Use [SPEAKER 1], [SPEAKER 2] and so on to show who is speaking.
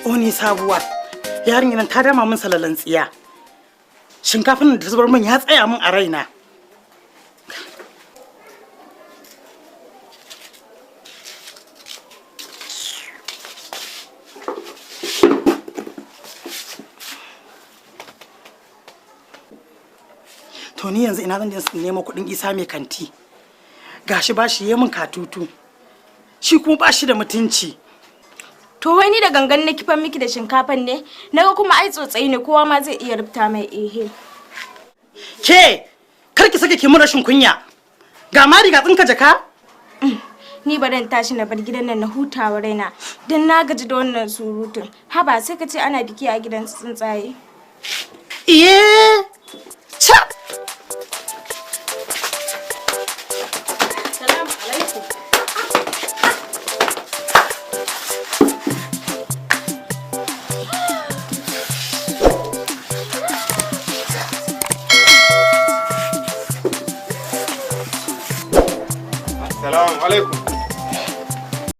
[SPEAKER 1] Oni sabuwa. Yarinyar nan ta dama min salalan tsiya. Shinkafin da ta zubar min ya tsaya min a raina. To ni yanzu ina zan je in nemo kuɗin Isa mai kanti. Gashi bashi yi min katutu. Shi kuma bashi da mutunci.
[SPEAKER 2] To wai ni da gangan na kifan miki da shinkafan ne? Naga kuma ai tsotsayi ne, kowa ma zai iya rubuta mai ehe.
[SPEAKER 1] Ke, kar ki sake ki mun rashin kunya. Ga mari ga tsinka jaka.
[SPEAKER 2] Ni bari in tashi na bar gidan nan na hutawa raina don na gaji da wannan surutun. Haba, sai ka ce ana biki a gidan tsuntsaye.
[SPEAKER 1] Iye! Ca!
[SPEAKER 3] Salamu alaikum.
[SPEAKER 4] Assalamu alaikum.